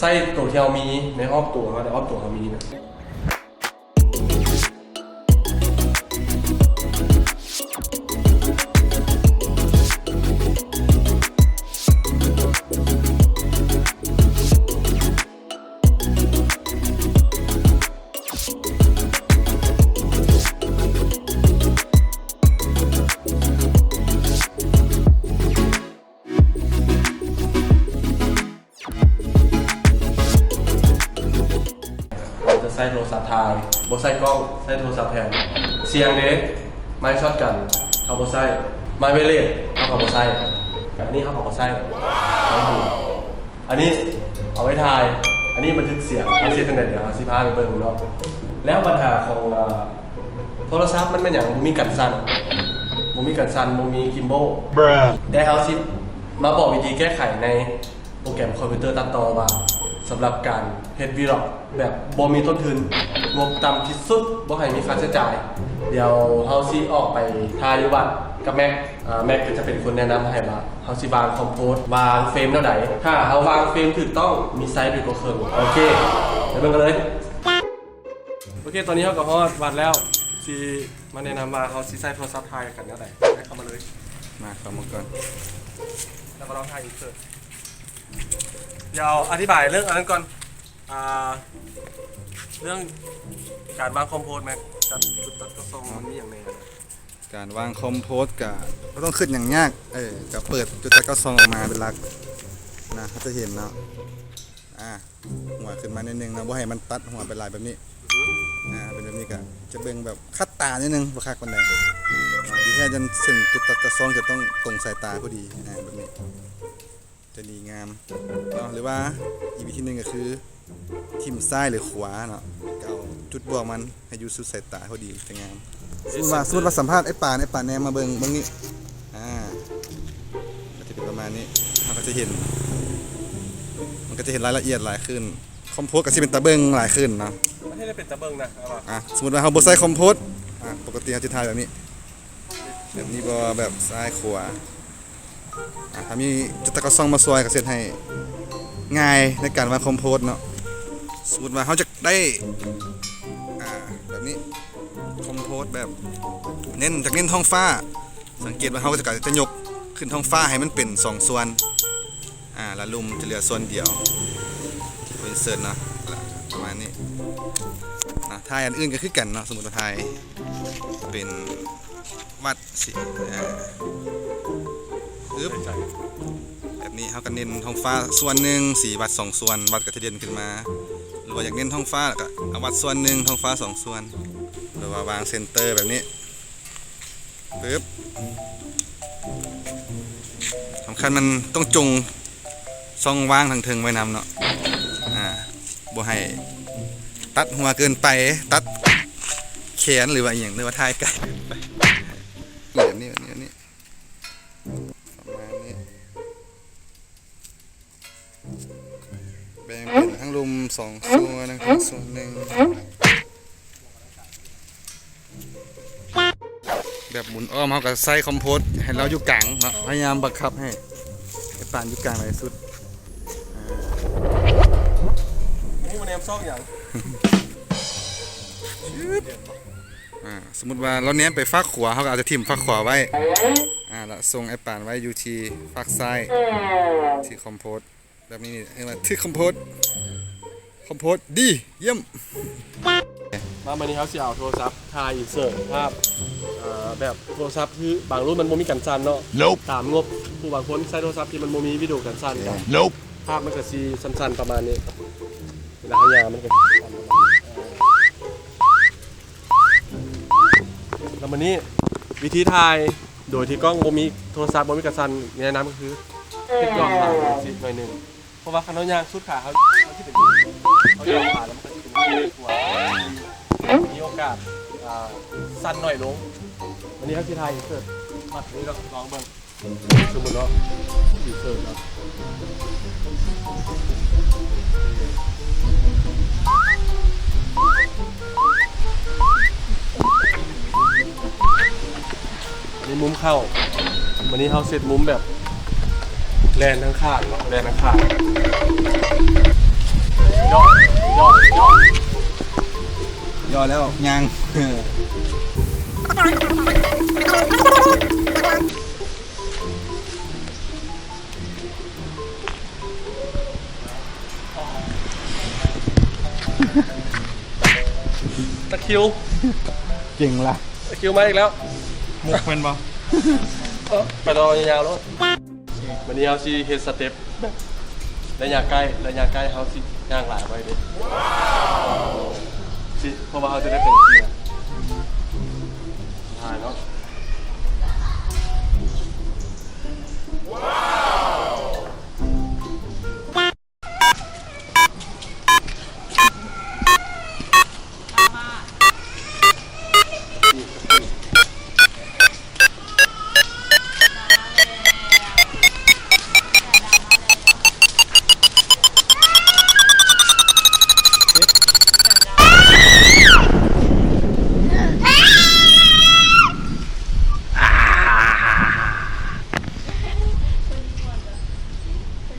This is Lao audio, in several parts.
ໃຊ້ໂຕທີ່ເຮົາມີໃນຮອບຕົວເຮົາ ໃນຮອບຕົວເຮົາມີນະ. ເຮົາຈະໃຊ້ໂທລະສັບຖ່າຍ ບໍ່ໃຊ້ກ້ອງ ໃຊ້ໂທລະສັບແທນ. ສຽງເດ ໄມຊັອດກັນ ເຮົາບໍ່ໃຊ້. ໄມໄວເລດ ເຮົາກໍບໍ່ໃຊ້. ອັນນີ້ເຮົາກໍບໍ່ໃຊ້. ອັນນີ້ເອົາໄວ້ຖ່າຍ ອັນນີ້ບັນທຶກສຽງ. ເຮົາຊິເຮັດຈັ່ງໃດ ດຽວເຮົາຊິພາໄປເບິ່ງເນາະ. ແລ້ວບັນຫາຂອງ ເອີ ໂທລະສັບມັນແມ່ນຫຍັງ? ບໍ່ມີກັນສັ່ນ ບໍ່ມີກັນສັ່ນ ບໍ່ມີກິມໂບ. ແຕ່ເຮົາຊິມາບອກວິທີແກ້ໄຂໃນ ໂປຣແກຣມຄອມພິວເຕີຕັດຕໍ່ວ່າ ສຳລັບການເຮັດວີລັອກແບບບໍ່ມີຕົ້ນທຶນ ງົບຕ່ຳທີ່ສຸດ ບໍ່ໃຫ້ມີຄ່າໃຊ້ຈ່າຍ. ດຽວເຮົາຊິອອກໄປຖ່າຍຢູ່ວັດກັບແມັກ. ອາ ແມັກກໍຈະເປັນຄົນແນະນຳໃຫ້ວ່າ ເຮົາຊິວາງຄອມໂພສ ວາງເຟຣມແນວໃດ. ຖ້າເຮົາວາງເຟຣມຖືກຕ້ອງ ມີໄຊເປັນກວ່າເຄິ່ງ. ໂອເຄ ໄປເບິ່ງກັນເລີຍ. ໂອເຄ ຕອນນີ້ເຮົາກໍຮອດວັດແລ້ວ ຊິມາແນະນຳວ່າເຮົາຊິໃຊ້ໂທລະສັບຖ່າຍກັນແນວໃດ. ໄດ້ເຂົ້າມາເລີຍ. ມາ ເຂົ້າມາກ່ອນ ແລ້ວກໍລອງຖ່າຍອິນເສີດ. ດຽວອະທິບາຍເລື່ອງອັນນັ້ນກ່ອນ ອ່າ ເລື່ອງການວາງຄອມໂພສແມັກ ຈັດຈຸດຕັດກັບຊ່ອງ ມັນມີຫຍັງແດ່? ການວາງຄອມໂພສກະບໍ່ຕ້ອງຄິດຫຍັງຍາກ ເອີ ກະເປີດຈຸດຕັດກັບຊ່ອງອອກມາເປັນຫຼັກນະ ເຮົາຈະເຫັນເນາະ. ອ່າ ຫົວຂຶ້ນມາໜ້ອຍໜຶ່ງເນາະ ບໍ່ໃຫ້ມັນຕັດຫົວໄປຫຼາຍແບບນີ້. ອືຮຶ ອ່າ ເປັນແບບນີ້ກະຈະເບິ່ງແບບຂັດຕາໜ້ອຍໜຶ່ງ ບໍ່ຄັກປານໃດ. ອ່າ ທີ່ແທ້ຈະເສັ້ນຈຸດຕັດກັບຊ່ອງຈະຕ້ອງຕົງສາຍຕາພໍດີ ອ່າ ແບບນີ້ຈະດີງາມເນາະ. ຫຼືວ່າອີກວິທີໜຶ່ງກໍຄື ຖິ້ມຊ້າຍ ຫຼື ຂວາເນາະ ກໍເອົາຈຸດບວກມັນໃຫ້ຢູ່ສຸດສາຍຕາພໍດີ ຈະງາມ. ສົມມຸດວ່າ ສົມມຸດວ່າສຳພາດໄອ້ປານ ໄອ້ປານແນມມາເບິ່ງ ເບິ່ງນີ້ ອ່າ ກໍຈະເປັນປະມານນີ້ ເຮົາກໍຈະເຫັນ ມັນກໍຈະເຫັນລາຍລະອຽດຫຼາຍຂຶ້ນ ຄອມໂພສກໍຊິເປັນຕາເບິ່ງຫຼາຍຂຶ້ນເນາະ. ມັນເຮັດໃຫ້ເປັນຕາເບິ່ງນະ ອ່າ ສົມມຸດວ່າເຮົາບໍ່ໃຊ້ຄອມໂພສ ອ່າ ປົກກະຕິເຮົາຈະຖ່າຍແບບນີ້ ແບບນີ້ບໍ່ ແບບຊ້າຍຂວາ. ອ່າ ຖ້າມີຈຸດຕາກະຊ່ອງມາຊ່ວຍກໍເຮັດໃຫ້ງ່າຍໃນການວາງຄອມໂພສເນາະ. ສົມມຸດວ່າເຮົາຈະໄດ້ ອ່າ ແບບນີ້ ຄອມໂພສແບບເນັ້ນ ຈາກເນັ້ນທ້ອງຟ້າ ສັງເກດວ່າເຮົາຈະ ຈະຍົກຂຶ້ນທ້ອງຟ້າໃຫ້ມັນເປັນສອງສ່ວນ ອ່າ ລະລຸ່ມຈະເຫຼືອສ່ວນດຽວ ອິນເສີດເນາະ ປະມານນີ້. ອ່າ ຖ່າຍອັນອື່ນກໍຄືກັນເນາະ ສົມມຸດວ່າຖ່າຍເປັນ ວັດຊິ ອາ ອຶບ ແບບນີ້ເຮົາກໍເນັ້ນທ້ອງຟ້າສ່ວນໜຶ່ງ ສີວັດສອງສ່ວນ ວັດກໍຈະເດັ່ນຂຶ້ນມາ. ຫຼືວ່າຢາກເນັ້ນທ້ອງຟ້າ ແລ້ວກໍເອົາວັດສ່ວນໜຶ່ງ ທ້ອງຟ້າສອງສ່ວນ ຫຼືວ່າວາງເຊັນເຕີແບບນີ້ ປຶບ. ສຳຄັນມັນຕ້ອງຈົ່ງ ຊ່ອງວ່າງທາງເທິງໄວ້ນຳເນາະ ອ່າ ບໍ່ໃຫ້ຕັດຫົວເກີນໄປ ຕັດແຂນ ຫຼືວ່າອີ່ຫຍັງ ຫຼືວ່າຖ່າຍໄກເກີນໄປ. ແບບນີ້ ແບບນີ້ ແບບນີ້ ປະມານນີ້ ແບ່ງເປັນທາງລຸ່ມສອງສ່ວນ ທາງເທິງສ່ວນໜຶ່ງ. ແບບໝູນອ້ອມ ເຮົາກໍໃສ່ຄອມໂພສໃຫ້ລາວຢູ່ກາງເນາະ ພະຍາຍາມບັງຄັບໃຫ້ໄອ້ປານຢູ່ກາງຫຼາຍທີ່ສຸດ. ອ່າ ໂອ້ ມາແນມຊອກຫຍັງ? ອ່າ ສົມມຸດວ່າລາວແນມໄປຟາກຂວາ ເຮົາກໍອາດຈະຖິ້ມຟາກຂວາໄວ້ ອ່າ ແລ້ວສົ່ງໄອ້ປານໄວ້ຢູ່ທີ່ຟາກຊ້າຍ ທີ່ຄອມໂພສ. ແບບນີ້ນີ້ ເອີ້ນວ່າຖືກຄອມໂພສ ຄອມໂພສດີ ຢ້ຽມ. ມາ ມື້ນີ້ເຮົາຊິເອົາໂທລະສັບຖ່າຍອິນເສີດພາບ ເອີ ແບບໂທລະສັບຄືບາງລຸ້ນມັນບໍ່ມີກັນສັ່ນເນາະ ຕາມງົບ ຜູ້ບາງຄົນໃຊ້ໂທລະສັບທີ່ມັນບໍ່ມີວິດີໂອກັນສັ່ນ ກະພາບມັນກະຊິສັ່ນໆປະມານນີ້ ເວລາເຮົາຍ່າງມັນກະສັ່ນປະມານນີ້. ແລ້ວມື້ນີ້ວິທີຖ່າຍໂດຍທີ່ກ້ອງບໍ່ມີ ໂທລະສັບບໍ່ມີກັນສັ່ນ ແນະນຳກໍຄື ເຮັດຍ້ອນຫຼັງຈັ່ງຊີ້ໜ້ອຍໜຶ່ງ ເພາະວ່າຄັນເຮົາຍ່າງສຸດຂາ ເຮົາ ເຮົາຊິເປັນ ເຮົາຍ່າງຂາແລ້ວມັນກໍຊິເປັນຕົວ ມີໂອກາດ ອ່າ ສັ່ນໜ້ອຍລົງ. ວັນນີ້ເຮົາຊິຖ່າຍອິນເສີດ ມັດນີ້ເນາະ ລອງເບິ່ງ ສົມມຸດເນາະ ອິນເສີດເນາະ. ອັນນີ້ມຸມເຂົ້າ ມື້ນີ້ເຮົາເຊັດມຸມແບບແລ່ນທາງຂ້າງເນາະ ແລ່ນທາງຂ້າງ. ຕໍ່ແລ້ວຍ່າງ. ຕະຄຣິວ ເກັ່ງລະ ຕະຄຣິວມາອີກແລ້ວ. ມຸກແມ່ນບໍ່? ເອີ ໄປຕໍ່ຍາວໆໂລດ. ບາດນີ້ເຮົາຊິເຮັດສະເຕັບແບບໄລຍະໃກ້ ໄລຍະໃກ້ເຮົາຊິຍ່າງຫຼາຍໄວ້ເດ້ ຊິ ເພາະວ່າເຮົາຈະໄດ້ເປັນທີ່ນະ ຖ່າຍເນາະ.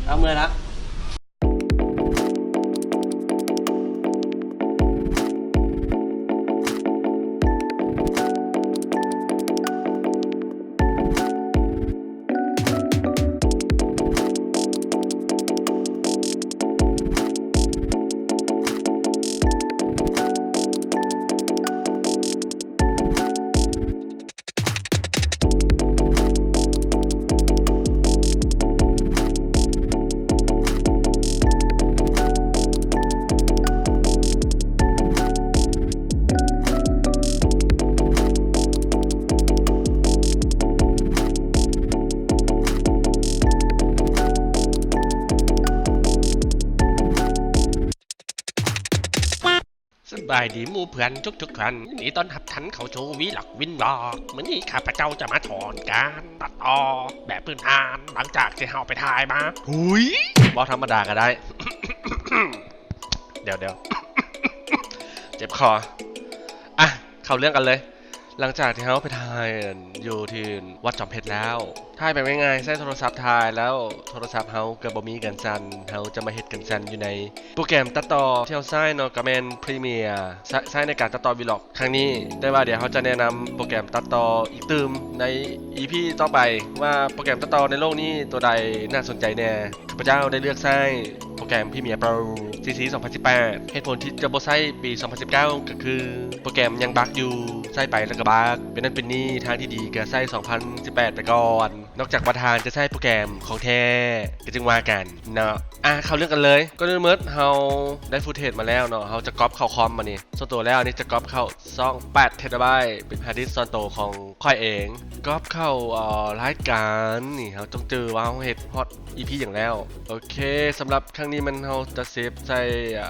ເອົາເມື່ອຍລະ. ສະບາຍດີໝູ່ເພື່ອນທຸກໆທ່ານ, ຍິນດີຕ້ອນຮັບທ່ານເຂົ້າສູ່ວີລັອກວິນລັອກ. ມື້ນີ້ຂ້າພະເຈົ້າຈະມາສອນການຕັດຕໍ່ແບບພື້ນຖານ ຫຼັງຈາກທີ່ເຮົາໄປຖ່າຍມາ. ຫຸຍ ບໍ່ທຳມະດາກໍໄດ້. ດຽວໆ ເຈັບຄໍ. ອ່ະ ເຂົ້າເລື່ອງກັນເລີຍ. ຫຼັງຈາກທີ່ເຮົາໄປຖ່າຍຢູ່ທີ່ວັດຈອມເພັດແລ້ວ, ຖ່າຍແບບງ່າຍໆ ໃຊ້ໂທລະສັບຖ່າຍແລ້ວ ໂທລະສັບເຮົາກໍບໍ່ມີກັນສັ່ນ, ເຮົາຈະມາເຮັດກັນສັ່ນຢູ່ໃນໂປຣແກຣມຕັດຕໍ່ທີ່ເຮົາໃຊ້ເນາະ ກໍແມ່ນ Premiere ໃຊ້ ໃຊ້ໃນການຕັດຕໍ່ວີລັອກຄັ້ງນີ້. ແຕ່ວ່າດຽວເຮົາຈະແນະນຳໂປຣແກຣມຕັດຕໍ່ອີກຕື່ມໃນອີພີຕໍ່ໄປ ວ່າໂປຣແກຣມຕັດຕໍ່ໃນໂລກນີ້ຕົວໃດໜ້າສົນໃຈແດ່. ຂ້າພະເຈົ້າໄດ້ເລືອກໃຊ້ໂປຣແກຣມ Premiere Pro ຊີຊີ ສອງພັນສິບແປດ. ເຫດຜົນທີ່ຈະບໍ່ໃຊ້ປີ ສອງພັນສິບເກົ້າ ກໍຄືໂປຣແກຣມຍັງບັກຢູ່, ໃຊ້ໄປແລ້ວກໍບັກ ເປັນນັ້ນເປັນນີ້. ທາງທີ່ດີກໍໃຊ້ ສອງພັນສິບແປດ ໄປກ່ອນ, ນອກຈາກວ່າທ່ານຈະໃຊ້ໂປຣແກຣມຂອງແທ້ ກໍຈຶ່ງວ່າກັນເນາະ. ອ່ະ ເຂົ້າເລື່ອງກັນເລີຍ. ກ່ອນອື່ນໝົດ ເຮົາໄດ້ຟຸດເທຈມາແລ້ວເນາະ, ເຮົາຈະກັອບເຂົ້າຄອມ. ບາດນີ້ສ່ວນຕົວແລ້ວນີ້ຈະກັອບເຂົ້າສອງແປດເທຣາໄບ ເປັນຮາດດິສສ່ວນໂຕຂອງຂ້ອຍເອງ. ກັອບເຂົ້າ ເອີ ລາຍການນີ້ ເຮົາຕ້ອງຈື່ວ່າເຮົາເຮັດຮອດອີພີຫຍັງແລ້ວ. ໂອເຄ ສຳລັບຄັ້ງນີ້ແມ່ນເຮົາຈະເຊບໃສ່ ເອີ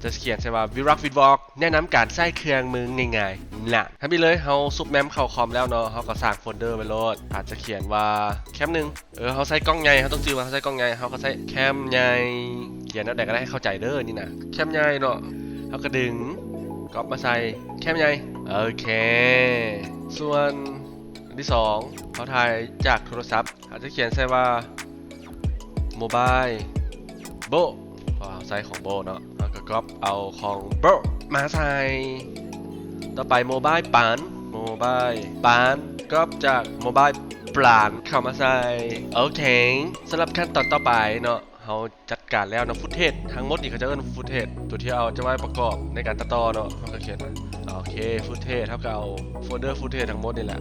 ຈະຂຽນໃສ່ວ່າ ວີລັອກວິນວອກ ແນະນຳການໃຊ້ເຄື່ອງມືງ່າຍໆນະ. ທຳອິດເລີຍ ເຮົາຊຸບແມມເຂົ້າຄອມແລ້ວເນາະ, ເຮົາກໍສ້າງໂຟນເດີໄວ້ໂລດ. ອາດຈະຂຽນວ່າແຄມໜຶ່ງ. ເອີ ເຮົາໃຊ້ກ້ອງໃຫຍ່ ເຮົາຕ້ອງຈື່ວ່າເຮົາໃຊ້ກ້ອງໃຫຍ່, ເຮົາກໍໃຊ້ແຄມໃຫຍ່. ຂຽນແນວໃດກໍໄດ້ໃຫ້ເຂົ້າໃຈເດີນີ້ນະ, ແຄມໃຫຍ່ເນາະ. ເຮົາກໍດຶງກັອບມາໃສ່ແຄມໃຫຍ່. ໂອເຄ ສ່ວນອັນທີສອງ ເຮົາຖ່າຍຈາກໂທລະສັບ, ອາດຈະຂຽນໃສ່ວ່າ ໂມບາຍໂບ ເພາະວ່າເຮົາໃຊ້ຂອງໂບເນາະ, ເຮົາກໍກັອບເອົາຂອງໂບມາໃສ່. ຕໍ່ໄປໂມບາຍປານ, ໂມບາຍປານ ກັອບຈາກໂມບາຍປານເຂົ້າມາໃສ່. ໂອເຄ ສຳລັບຂັ້ນຕອນຕໍ່ໄປເນາະ, ເຮົາຈັດການແລ້ວເນາະ, ຟຸດເທຈທັງໝົດນີ້ເຂົາຈະເອີ້ນວ່າຟຸດເທຈ, ຕົວທີ່ເຮົາຈະໄວ້ປະກອບໃນການຕັດຕໍ່ເນາະ, ເຮົາກໍຂຽນວ່າ ໂອເຄ ຟຸດເທຈ, ເຮົາກໍເອົາໂຟນເດີຟຸດເທຈທັງໝົດນີ້ແຫຼະ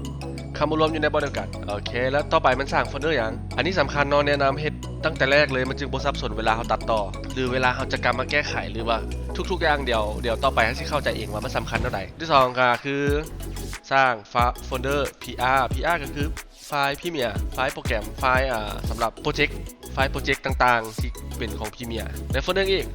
ເຂົ້າມາລວມຢູ່ໃນບ່ອນດຽວກັນ. ໂອເຄ ແລ້ວຕໍ່ໄປມັນສ້າງໂຟນເດີຫຍັງ? ອັນນີ້ສຳຄັນເນາະ, ແນະນຳເຮັດຕັ້ງແຕ່ແລກເລີຍ, ມັນຈຶ່ງບໍ່ສັບສົນເວລາເຮົາຕັດຕໍ່ ຫຼື ເວລາເຮົາຈະກັບມາແກ້ໄຂ ຫຼືວ່າທຸກໆຢ່າງ. ດຽວ ດຽວຕໍ່ໄປເຮົາຊິເຂົ້າໃຈເອງວ່າມັນສຳຄັນແນວໃດ. ທີສອງກໍຄືສ້າງຟາ ໂຟນເດີ ພີອາ ພີອາ ກໍຄືຟາຍພຣີເມຍ ຟາຍໂປຣແກຣມ ຟາຍ ອ່າ ສຳລັບໂປຣເຈັກ ຟາຍໂປຣເຈັກຕ່າງໆທີ່ເປັນຂອງພຣີເມຍ. ແລ້ວໂຟນເດີອີກ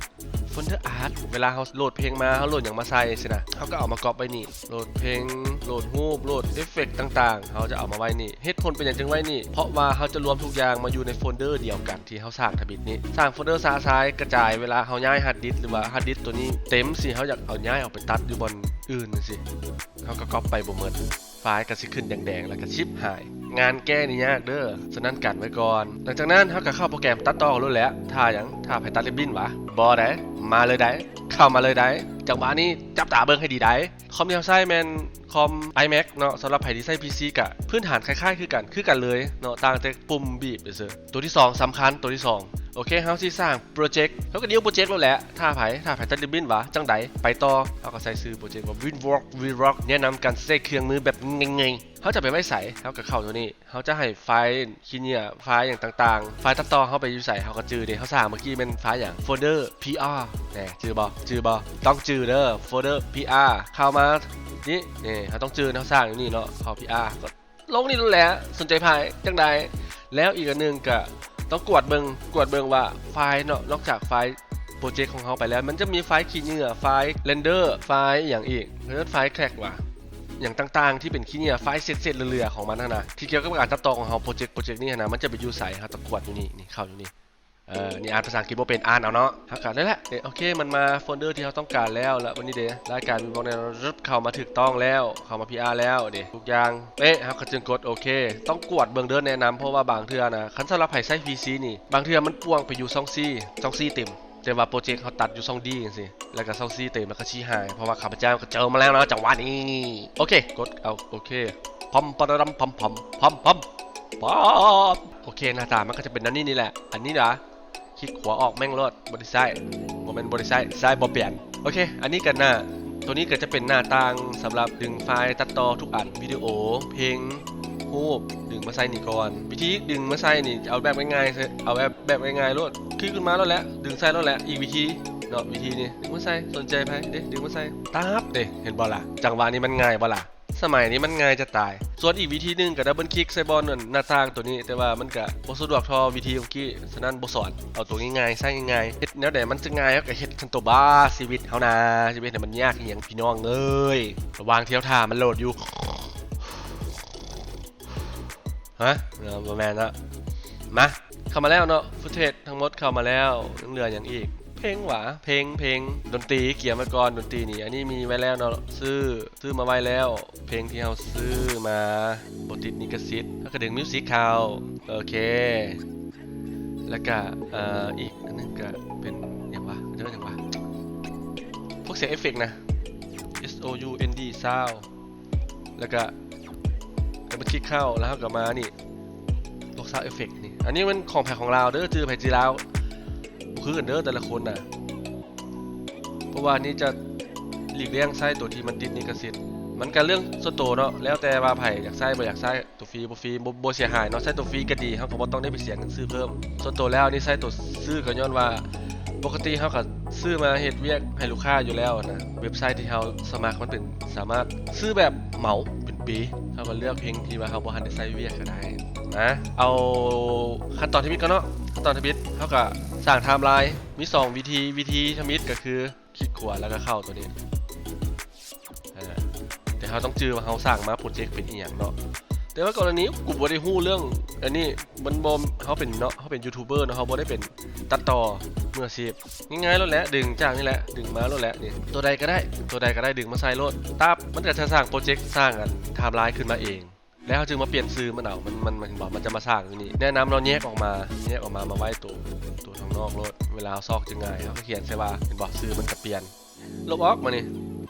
ໂຟນເດີອາດ ເວລາເຮົາໂຫຼດເພງມາ ເຮົາໂຫຼດຫຍັງມາໃສ່ຊີ້ນະ ເຮົາກໍເອົາມາກັອບໄວ້ນີ້. ໂຫຼດເພງ ໂຫຼດຮູບ ໂຫຼດເອັບເຟັກຕ່າງໆ ເຮົາຈະເອົາມາໄວ້ນີ້. ເຫດຜົນເປັນຫຍັງຈຶ່ງໄວ້ນີ້? ເພາະວ່າເຮົາຈະລວມທຸກຢ່າງມາຢູ່ໃນໂຟນເດີດຽວກັນທີ່ເຮົາສ້າງທຳອິດນີ້. ສ້າງໂຟນເດີຊະຊາຍກະຈາຍ, ເວລາເຮົາຍ້າຍຮາດດິສ ຫຼືວ່າຮາດດິສຕົວນີ້ເຕັມຊີ້ ເຮົາຢາກເອົາຍ້າຍອອກໄປຕັດຢູ່ບ່ອນອື່ນຈັ່ງຊີ້ ເຮົາກໍກັອບໄປບໍ່ໝົດ. ຟາຍກໍຊິຂຶ້ນແດງໆ ແລ້ວກໍຊິບຫາຍ. ງານແກ້ນີ້ຍາກເດີ, ສະນັ້ນກັນໄວ້ກ່ອນ. ຫຼັງຈາກນັ້ນເຮົາກໍເຂົ້າໂປຣແກຣມຕັດຕໍ່ໂລດແຫຼະ. ຖ້າຫຍັງ? ຖ້າໃຜຕັດລິບບິ້ນຫວາ? ບໍ່ໃດ໋, ມາເລີຍໃດ໋. ເຂົ້າມາເລີຍໄດ໋. ຈັງຫວະນີ້ຈັບຕາເບິ່ງໃຫ້ດີໄດ໋. ຄອມທີ່ເຮົາໃຊ້ແມ່ນຄອມ iMac ເນາະ. ສຳລັບໃຜທີ່ໃຊ້ ພີຊີ ກະພື້ນຖານຄ້າຍໆຄືກັນ ຄືກັນເລີຍເນາະ, ຕ່າງແຕ່ປຸ່ມບີບຊື່ໆ. ໂຕທີສອງສຳຄັນ ໂຕທີສອງ. ໂອເຄ ເຮົາຊິສ້າງໂປຣເຈັກ, ເຮົາກະດິວໂປຣເຈັກໂລດແຫຼະ. ຖ້າໃຜ ຖ້າໃຜຕັດລິບບິນວ່າຈັ່ງໃດ ໄປຕໍ່. ເຮົາກະໃສ່ຊື່ໂປຣເຈັກວ່າ WinWorks WinWorks ແນະນຳການໃຊ້ເຄື່ອງມືແບບງ່າຍໆ. ເຮົາຈະໄປໄວ້ໃສ? ເຮົາກະເຂົ້າໂຕນີ້. ເຮົາຈະໃຫ້ໄຟລ໌ຂີ້ເຫຍື້ອ ໄຟລ໌ຫຍັງຕ່າງໆ ໄຟລ໌ຕັດຕໍ່ເຮົາໄປຢູ່ໃສ ເຮົາກະຈື່ເດ້. ເຮົາສ້າງເມື່ອກີ້ແມ່ນໄຟລ໌ຫຍັງ? ໂຟນເດີ ພີອາ ແນ່ ຈື່ບໍ່? ຈື່ບໍ່? ຕ້ອງຈື່ເດີ ໂຟນເດີ ພີອາ. ເຂົ້າມານີ້ ນີ້ ເຮົາຕ້ອງຈື່ ເຮົາສ້າງຢູ່ນີ້ເນາະ ເຂົ້າ ພີອາ ກະລົງນີ້ໂລດແຫຼະ. ສົນໃຈໃຜຈັ່ງໃດ? ແລ້ວອີກອັນໜຶ່ງກະຕ້ອງກວດເບິ່ງ ກວດເບິ່ງວ່າໄຟລ໌ເນາະ ນອກຈາກໄຟລ໌ໂປຣເຈັກຂອງເຮົາໄປແລ້ວ ມັນຈະມີໄຟລ໌ຂີ້ເຫຍື້ອ ໄຟລ໌ເຣນເດີ ໄຟລ໌ອີ່ຫຍັງອີກ ເອີ້ນໄຟລ໌ແທຣັກວ່າ ຫຍັງຕ່າງໆທີ່ເປັນຂີ້ເຫຍື້ອ ໄຟລ໌ເສດໆເຫຼືອໆຂອງມັນຫັ້ນນະ ທີ່ກ່ຽວກັບການຕັດຕໍ່ຂອງເຮົາ ໂປຣເຈັກ ໂປຣເຈັກນີ້ຫັ້ນນະ ມັນຈະໄປຢູ່ໃສ ເຮົາຕ້ອງກວດຢູ່ນີ້ ນີ້ເຂົ້າຢູ່ນີ້. ເອີ ນີ້ອ່ານພາສາອັງກິດບໍ່ເປັນ ອ່ານເອົາເນາະ. ເຮົາກະນັ້ນແຫຼະ ເອີ ໂອເຄ ມັນມາໂຟນເດີທີ່ເຮົາຕ້ອງການແລ້ວ ລະບາດນີ້ເດ ລາຍການ WinWorks ແນະນຳ ເຂົ້າມາຖືກຕ້ອງແລ້ວ ເຂົ້າມາ ພີອາ ແລ້ວເດ ທຸກຢ່າງເປະ ເຮົາກະຈຶ່ງກົດໂອເຄ. ຕ້ອງກວດເບິ່ງເດີແນະນຳ ເພາະວ່າບາງເທື່ອນະ ຄັນສຳລັບໃຜໃຊ້ ພີຊີ ນີ້ ບາງເທື່ອມັນປ່ວງໄປຢູ່ຊ່ອງຊີ ຊ່ອງຊີເຕັມ ແຕ່ວ່າໂປຣເຈັກເຮົາຕັດຢູ່ຊ່ອງດີຈັ່ງຊີ້ ແລ້ວກະຊ່ອງຊີເຕັມ ແລ້ວກະຊີຫາຍ ເພາະວ່າຂ້າພະເຈົ້າກະເຈີມາແລ້ວເນາະ ຈັງຫວະນີ້. ໂອເຄ ກົດເອົາ ໂອເຄ ພັມປະດະດຳ ພັມ ພັມ ພັມ ພັມ ໂອເຄ ໜ້າຕາມັນກະຈະເປັນແນວນີ້ນີ້ແຫຼະ. ອັນນີ້ລະ ຄລິກຂວາອອກແມ່ງໂລດ ບໍ່ໄດ້ໃຊ້ ບໍ່ແມ່ນບໍ່ໄດ້ໃຊ້ ໃຊ້ບໍ່ເປັນ. ໂອເຄ ອັນນີ້ກະໜ້າ ໂຕນີ້ກະຈະເປັນໜ້າຕ່າງສຳລັບດຶງໄຟລ໌ຕັດຕໍ່ທຸກອັນ ວິດີໂອ ເພງ ຮູບ ດຶງມາໃສ່ນີ້ກ່ອນ. ວິທີດຶງມາໃສ່ນີ້ ເອົາແບບງ່າຍໆ ເອົາແບບ ແບບງ່າຍໆໂລດ ຄລິກຂຶ້ນມາໂລດແຫຼະ ດຶງໃສ່ໂລດແຫຼະ. ອີກວິທີເນາະ ວິທີນີ້ດຶງມາໃສ່ ສົນໃຈໃຜເດ ດຶງມາໃສ່ ຕັບເດ. ເຫັນບໍ່ລະ ຈັງຫວະນີ້ມັນງ່າຍບໍ່ລະ? ສະໄໝນີ້ມັນງ່າຍຈະຕາຍ. ສ່ວນອີກວິທີໜຶ່ງກະດັບເບິນຄລິກໃສ່ບ່ອນໜ້າຕ່າງໂຕນີ້ ແຕ່ວ່າມັນກະບໍ່ສະດວກທໍ່ວິທີຂອງກີ້ ສະນັ້ນບໍ່ສອນ ເອົາໂຕງ່າຍໆ ໃຊ້ງ່າຍໆ. ເຮັດແນວໃດມັນຈະງ່າຍ ເຮົາກະເຮັດຊັ້ນໂຕບ້າ. ຊີວິດເຮົານາ ຊິເຮັດໃຫ້ມັນຍາກອີ່ຫຍັງພີ່ນ້ອງເອີຍ. ລະຫວ່າງທີ່ເຮົາຖ້າມັນໂຫຼດຢູ່ ຮະ ເອີ ບໍ່ແມ່ນລະ ມາ ເຂົ້າມາແລ້ວເນາະ ຟຸດເທດທັງໝົດເຂົ້າມາແລ້ວ. ຍັງເຫຼືອຫຍັງອີກ? ເພງຫວາ ເພງ ເພງ ດົນຕີກຽມໄວ້ກ່ອນ ດົນຕີນີ້ ອັນນີ້ມີໄວ້ແລ້ວເນາະ ຊື້ ຊື້ມາໄວ້ແລ້ວ ເພງທີ່ເຮົາຊື້ມາບໍ່ຕິດລິຂະສິດ ເຮົາກະດຶງມິວສິກເຂົ້າ ໂອເຄ. ແລ້ວກະ ເອີ ອີກອັນໜຶ່ງກະເປັນຫຍັງຫວາ ເອີ້ນຫຍັງຫວາ ພວກສຽງເອຟເຟັກນະ ເອັສ ໂອ ຢູ ເອັນ ດີ ຊາວ ແລ້ວກະດັບເບິນຄລິກເຂົ້າ ແລ້ວເຮົາກະມານີ້ ພວກ sound effect ນີ້ ອັນນີ້ມັນຂອງໃຜຂອງລາວເດີ ຈື່ໃຜຈື່ລາວ ບໍ່ຄືກັນເດີແຕ່ລະຄົນນະ. ເພາະວ່ານີ້ຈະຫຼີກລ່ຽງໃຊ້ໂຕທີ່ມັນຕິດລິຂະສິດ ມັນກະເລື່ອງສ່ວນໂຕເນາະ ແລ້ວແຕ່ວ່າໃຜຢາກໃຊ້ບໍ່ຢາກໃຊ້. ໂຕຟຣີບໍ່ຟຣີ ບໍ່ ບໍ່ເສຍຫາຍເນາະ ໃຊ້ໂຕຟຣີກະດີ ເຮົາກະບໍ່ຕ້ອງໄດ້ໄປເສຍເງິນຊື້ເພີ່ມ. ສ່ວນໂຕແລ້ວນີ້ໃຊ້ໂຕຊື້ກະຍ້ອນວ່າ ປົກກະຕິເຮົາກະຊື້ມາເຮັດວຽກໃຫ້ລູກຄ້າຢູ່ແລ້ວຫັ້ນນະ ເວັບໄຊທີ່ເຮົາສະໝັກມັນເປັນ ສາມາດຊື້ແບບເໝົາເປັນປີ ເຮົາກະເລືອກເພງທີ່ວ່າເຮົາບໍ່ທັນໄດ້ໃຊ້ວຽກກະໄດ້. ມາ ເອົາຂັ້ນຕອນທຳອິດກ່ອນເນາະ ຂັ້ນຕອນທຳອິດ ເຮົາກະສ້າງໄທມລາຍ ມີສອງວິທີ ວິທີທຳອິດກະຄື ຄລິກຂວາແລ້ວກະເຂົ້າໂຕນີ້ ເອີ ແຕ່ເຮົາຕ້ອງຈື່ວ່າເຮົາສ້າງມາໂປຣເຈັກເປັນອີ່ຫຍັງເນາະ. ແຕ່ວ່າກໍລະນີກູບໍ່ໄດ້ຮູ້ເລື່ອງອັນນີ້ ມັນບໍ່ ເຮົາເປັນເນາະ ເຮົາເປັນຢູທູບເບີເນາະ ເຮົາບໍ່ໄດ້ເປັນຕັດຕໍ່ມືອາຊີບ. ງ່າຍໆໂລດແຫຼະ ດຶງຈາກນີ້ແຫຼະ ດຶງມາໂລດແຫຼະ ນີ້ ໂຕໃດກະໄດ້ ໂຕໃດກະໄດ້ ດຶງມາໃສ່ໂລດ ຕັບ ມັນກະຈະສ້າງໂປຣເຈັກ ສ້າງອັນໄທມລາຍຂຶ້ນມາເອງ. ແລ້ວເຮົາຈຶ່ງມາປ່ຽນຊື່ມັນເອົາ ມັນ ມັນ ມັນ ເຫັນບໍ່ ມັນຈະມາສ້າງຢູ່ນີ້. ແນະນຳເນາະ ແຍກອອກມາ ແຍກອອກມາ ມາໄວ້ໂຕ ໂຕທາງນອກໂລດ ເວລາເຮົາຊອກຈຶ່ງງ່າຍ ເຮົາກະຂຽນໃສ່ວ່າ ເຫັນບໍ່ ຊື່ມັນກະປ່ຽນ ລົບອອກມານີ້.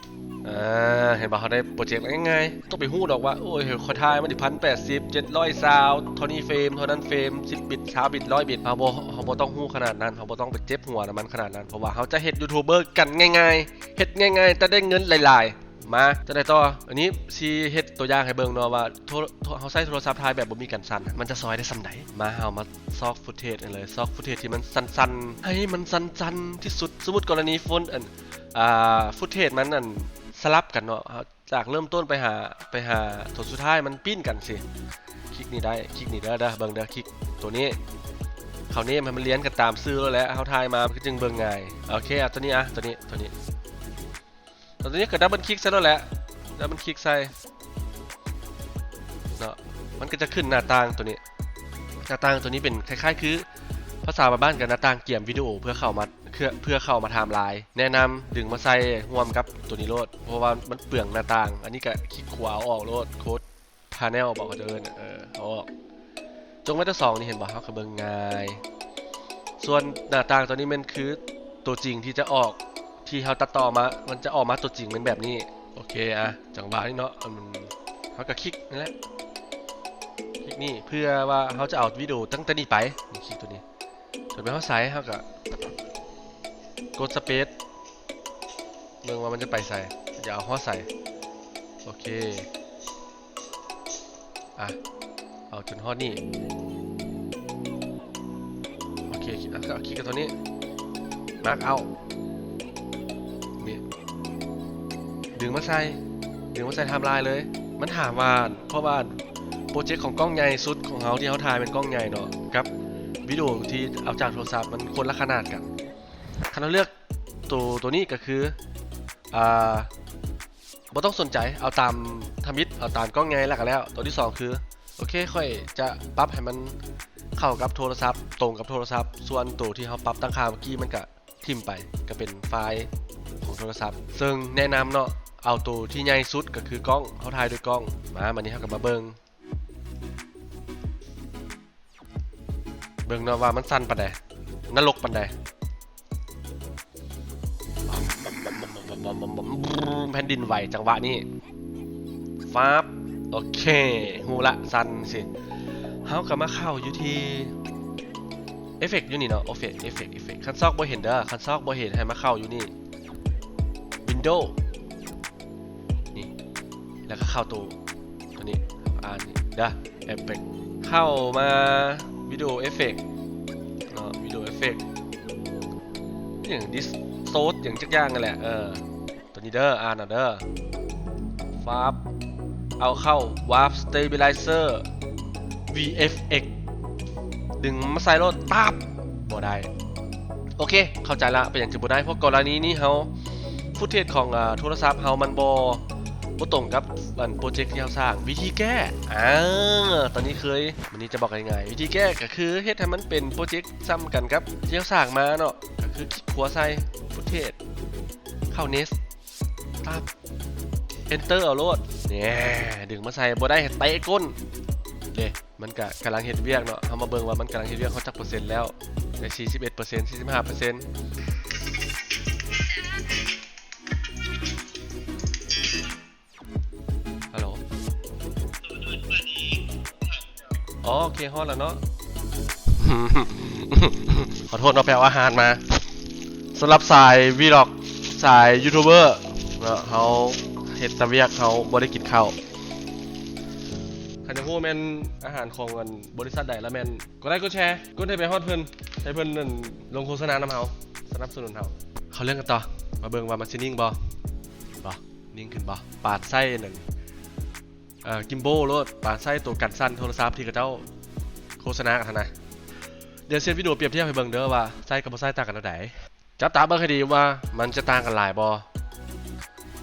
ອາ ເຫັນບໍ່ ເຮົາໄດ້ໂປຣເຈັກແລ້ວ ງ່າຍໆ ບໍ່ຕ້ອງໄປຮູ້ດອກວ່າ ໂອ້ຍ ຂ້ອຍຖ່າຍມັນນີ້ ພັນແປດສິບ ເຈັດຮ້ອຍຊາວ ເທົ່ານີ້ເຟຣມ ເທົ່ານັ້ນເຟຣມ ສິບບິດ ຊາວບິດ ຮ້ອຍບິດ ເຮົາບໍ່ ເຮົາບໍ່ຕ້ອງຮູ້ຂະໜາດນັ້ນ ເຮົາບໍ່ຕ້ອງໄປເຈັບຫົວນຳມັນຂະໜາດນັ້ນ ເພາະວ່າເຮົາຈະເຮັດຢູທູບເບີກັນງ່າຍໆ ເຮັດງ່າຍໆ ແຕ່ໄດ້ເງິນຫຼາຍໆ. ມາ ຈັ່ງໃດຕໍ່? ອັນນີ້ຊິເຮັດຕົວຢ່າງໃຫ້ເບິ່ງເນາະວ່າ ໂທ ໂທ ເຮົາໃຊ້ໂທລະສັບຖ່າຍແບບບໍ່ມີກັນສັ່ນ ມັນຈະຊ່ອຍໄດ້ສ່ຳໃດ. ມາ ເຮົາມາຊອກຟຸດເທດກັນເລີຍ ຊອກຟຸດເທດທີ່ມັນສັ່ນໆ ໃຫ້ມັນສັ່ນໆທີ່ສຸດ. ສົມມຸດກໍລະນີໂຟນ ອັນ ອ່າ ຟຸດເທດມັນ ອັນ ສະຫຼັບກັນເນາະ ຈາກເລີ່ມຕົ້ນໄປຫາ ໄປຫາໂຕສຸດທ້າຍມັນປີ້ນກັນຊີ້ ຄລິກນີ້ໄດ້ ຄລິກນີ້ເດີ ເດີ ເບິ່ງເດີ ຄລິກໂຕນີ້ ເຂົ້າເນມໃຫ້ມັນລຽນກັນຕາມຊື່ໂລດແຫຼະ ເຮົາຖ່າຍມາມັນກະຈຶ່ງເບິ່ງງ່າຍ. ໂອເຄ ເອົາໂຕນີ້ ອະ ໂຕນີ້ ໂຕນີ້ ຕອນນີ້ກະດັບເບິນຄລິກໃສ່ໂລດແຫຼະ ດັບເບິນຄລິກໃສ່ເນາະ ມັນກະຈະຂຶ້ນໜ້າຕ່າງໂຕນີ້. ໜ້າຕ່າງໂຕນີ້ເປັນຄ້າຍໆຄື ພາສາບ້ານໆກະໜ້າຕ່າງກຽມວິດີໂອ ເພື່ອເຂົ້າມາ ເພື່ອ ເພື່ອເຂົ້າມາໄທມລາຍ. ແນະນຳດຶງມາໃສ່ຮ່ວມກັບໂຕນີ້ໂລດ ເພາະວ່າມັນເປືອງໜ້າຕ່າງ. ອັນນີ້ກະຄລິກຂວາເອົາອອກໂລດ ໂຄດພາແນວບໍ ເຂົາຈະເອີ້ນ ເອີ ເອົາອອກ. ຈົງໄວ້ແຕ່ສອງນີ້ ເຫັນບໍ່ ເຮົາກະເບິ່ງງ່າຍ. ສ່ວນໜ້າຕ່າງໂຕນີ້ແມ່ນຄືໂຕຈິງທີ່ຈະອອກ ທີ່ເຮົາຕັດຕໍ່ມາ ມັນຈະອອກມາຕົວຈິງເປັນແບບນີ້. ໂອເຄ ອ່ະ ຈັງຫວະນີ້ເນາະ ເຮົາກໍຄລິກນີ້ແຫຼະ ຄລິກນີ້ ເພື່ອວ່າເຮົາຈະເອົາວິດີໂອຕັ້ງແຕ່ນີ້ໄປ ນີ້ ຄລິກຕົວນີ້. ສ່ວນແມ່ນເຮົາໃສ່ ເຮົາກໍກົດສະເປດ ເບິ່ງວ່າມັນຈະໄປໃສ ຈະເອົາຮອດໃສ. ໂອເຄ ອ່ະ ເອົາຈົນຮອດນີ້. ໂອເຄ ຄລິກ ອ່ະ ຄລິກກັບຕົວນີ້ ມາກເອົາ ນີ້ ດຶງມາໃສ່ ດຶງມາໃສ່ໄທມລາຍເລີຍ. ມັນຖາມວ່າ ເພາະວ່າໂປຣເຈັກຂອງກ້ອງໃຫຍ່ສຸດຂອງເຮົາທີ່ເຮົາຖ່າຍແມ່ນກ້ອງໃຫຍ່ເນາະ ກັບວິດີໂອທີ່ເອົາຈາກໂທລະສັບມັນຄົນລະຂະໜາດກັນ. ຄັນເຮົາເລືອກໂຕ ໂຕນີ້ກໍຄື ອ່າ ບໍ່ຕ້ອງສົນໃຈ ເອົາຕາມທຳອິດ ເອົາຕາມກ້ອງໃຫຍ່ແລ້ວກໍແລ້ວ. ໂຕທີສອງຄື ໂອເຄ ຂ້ອຍຈະປັບໃຫ້ມັນເຂົ້າກັບໂທລະສັບ ຕົງກັບໂທລະສັບ ສ່ວນໂຕທີ່ເຮົາປັບຕັ້ງຄ່າເມື່ອກີ້ມັນກະຖິ້ມໄປ ກະເປັນໄຟລ໌ຂອງໂທລະສັບ. ເຊິ່ງແນະນຳເນາະ ເອົາໂຕທີ່ໃຫຍ່ສຸດກໍຄືກ້ອງ ເຮົາຖ່າຍດ້ວຍກ້ອງ. ມາ ບາດນີ້ເຮົາກໍມາເບິ່ງ ເບິ່ງເນາະວ່າມັນສັ່ນປານໃດ ນະລົກປານໃດ. ແຜ່ນດິນໄຫວຈັງຫວະນີ້ ຟາບ ໂອເຄ ຮູ້ລະ ສັ່ນຊິ. ເຮົາກໍມາເຂົ້າຢູ່ທີ່ເອຟເຟັກຢູ່ນີ້ເນາະ ເອຟເຟັກ ເອຟເຟັກ ເອຟເຟັກ. ຄັນຊອກບໍ່ເຫັນເດີ ຄັນຊອກບໍ່ເຫັນໃຫ້ມາເຂົ້າຢູ່ນີ້ ວິນໂດ ນີ້ ແລ້ວກໍເຂົ້າໂຕ ໂຕນີ້ ອ່ານນີ້ເດີ ເອຟເຟັກ ເຂົ້າມາວິດີໂອເອຟເຟັກເນາະ ວິດີໂອເອຟເຟັກ ອີ່ຫຍັງ ດິສໂທດ ຫຍັງຈັກຢ່າງນັ້ນແຫຼະ ເອີ ໂຕນີ້ເດີ ອ່ານເອົາເດີ ຟາບ ເອົາເຂົ້າ ວາບ ສະເຕບິໄລເຊີ ວີເອຟເອັກ ດຶງມາໃສ່ໂລດ ຕັບ ບໍ່ໄດ້. ໂອເຄ ເຂົ້າໃຈລະ ເປັນຫຍັງຈຶ່ງບໍ່ໄດ້ ເພາະກໍລະນີນີ້ເຮົາ ຟຸດເທດຂອງ ອ່າ ໂທລະສັບເຮົາມັນບໍ່ ບໍ່ຕົງກັບອັນໂປຣເຈັກທີ່ເຮົາສ້າງ. ວິທີແກ້ ອ່າ ຕອນນີ້ເຄີຍ ມື້ນີ້ຈະບອກງ່າຍໆ ວິທີແກ້ກໍຄືເຮັດໃຫ້ມັນເປັນໂປຣເຈັກສ່ຳກັນກັບທີ່ເຮົາສ້າງມາເນາະ ກໍຄືຄລິກຂວາໃສ່ ຟຸດເທດ ເຂົ້າເນັກ ຕັບ ເອັນເຕີເອົາໂລດ ແນ່ ດຶງມາໃສ່ ບໍ່ໄດ້ໃຫ້ເຕະກົ້ນເດ້. ມັນກະກຳລັງເຮັດວຽກເນາະ ເຮົາມາເບິ່ງວ່າມັນກຳລັງເຮັດວຽກຮອດຈັກເປີເຊັນແລ້ວ ໄດ້ສີ່ສິບເອັດເປີເຊັນ ສີ່ສິບຫ້າເປີເຊັນ. ຮັລໂຫຼ ອໍ ໂອເຄ ຮອດແລ້ວເນາະ ຂໍໂທດເນາະ ໄປເອົາອາຫານມາ. ສຳລັບສາຍວີລັອກ ສາຍຢູທູບເບີເນາະ ເຮົາເຮັດແຕ່ວຽກ ເຮົາບໍ່ໄດ້ກິນເຂົ້າ. ຄັນຢາກຮູ້ແມ່ນອາຫານຂອງອັນບໍລິສັດໃດລະແມ່ນກົດໄລກົດແຊ ກົດໃຫ້ໄປຮອດເພິ່ນ ໃຫ້ເພິ່ນນັ້ນລົງໂຄສະນານຳເຮົາ ສະໜັບສະໜູນເຮົາ. ເຂົ້າເລື່ອງກັນຕໍ່ ມາເບິ່ງວ່າມັນຊິນິ່ງບໍ່ ບໍ່ນິ່ງຂຶ້ນບໍ່. ປານໃຊ້ນັ້ນ ເອີ ກິມໂບໂລດ ປານໃຊ້ໂຕກັນສັ່ນໂທລະສັບທີ່ເຂົາເຈົ້າໂຄສະນາກັນຫັ້ນນະ. ດຽວຊິເຮັດວິດີໂອປຽບທຽບໃຫ້ເບິ່ງເດີວ່າໃຊ້ກັບບໍ່ໃຊ້ຕ່າງກັນແນວໃດ. ຈັບຕາເບິ່ງໃຫ້ດີວ່າມັນຈະຕ່າງກັນຫຼາຍບໍ່.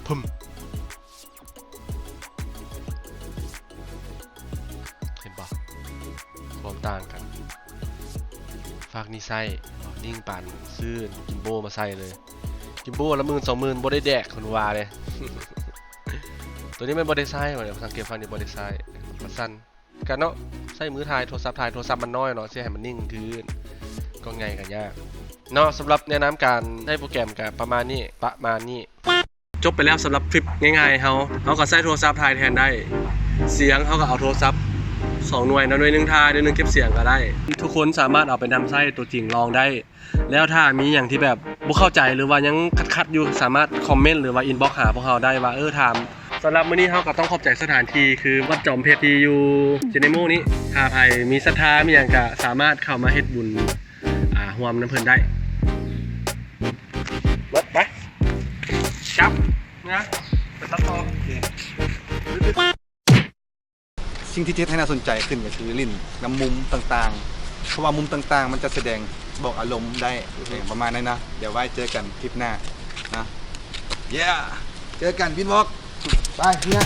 ປຶ້ມ ເຫັນບໍ່ ຄວາມຕ່າງກັນ. ຟາກນີ້ໃຊ້ ເນາະ ນິ່ງປານຊື້ກິມໂບມາໃຊ້ເລີຍ. ກິມໂບລະໝື່ນສອງໝື່ນບໍ່ໄດ້ແດກ ເພິ່ນວ່າເດ້. ໂຕນີ້ແມ່ນບໍ່ໄດ້ໃຊ້ ສັງເກດຟາກນີ້ບໍ່ໄດ້ໃຊ້ ມັນສັ່ນ. ກະເນາະ ໃຊ້ມືຖ່າຍ ໂທລະສັບຖ່າຍ ໂທລະສັບມັນນ້ອຍເນາະ ຊິໃຫ້ມັນນິ່ງຄືກ້ອງໃຫຍ່ກະຍາກເນາະ. ສຳລັບແນະນຳການໃຊ້ໂປຣແກຣມກະປະມານນີ້ ປະມານນີ້. ຈົບໄປແລ້ວສຳລັບຄລິບງ່າຍໆ ເຮົາ ເຮົາກະໃຊ້ໂທລະສັບຖ່າຍແທນໄດ້. ສຽງເຮົາກະເອົາໂທລະສັບສອງໜ່ວຍເນາະ ໜ່ວຍໜຶ່ງຖ່າຍ ໜ່ວຍໜຶ່ງເກັບສຽງກະໄດ້. ທຸກຄົນສາມາດເອົາໄປນຳໃຊ້ໂຕຈິງລອງໄດ້. ແລ້ວຖ້າມີຫຍັງທີ່ແບບບໍ່ເຂົ້າໃຈ ຫຼືວ່າຍັງຂັດໆຢູ່ ສາມາດຄອມເມັນ ຫຼືວ່າອິນບັອກຫາພວກເຮົາໄດ້ວ່າ ເອີ ຖາມ. ສຳລັບມື້ນີ້ເຮົາກໍຕ້ອງຂອບໃຈສະຖານທີ່ຄືວັດຈອມເພັດທີ່ຢູ່ເຈເນໂມນີ້. ຖ້າໃຜມີສັດທາມີຫຍັງກໍສາມາດເຂົ້າມາເຮັດບຸນ ອ່າ ຮ່ວມນຳເພິ່ນໄດ້. ເບິດໄປ ຈັບນະ ໄປຕັດຕໍ່. ສິ່ງທີ່ຈະເຮັດໃຫ້ໜ້າສົນໃຈຂຶ້ນກໍຄືຫຼິ້ນນຳມຸມຕ່າງໆ ເພາະວ່າມຸມຕ່າງໆ ມັນຈະສະແດງບອກອາລົມໄດ້ ປະມານນັ້ນເນາະ. ດຽວໄວ້ເຈີກັນຄລິບໜ້າເນາະ. ເຢ້ ເຈີກັນວິນວອກ ບາຍ ເນຍ.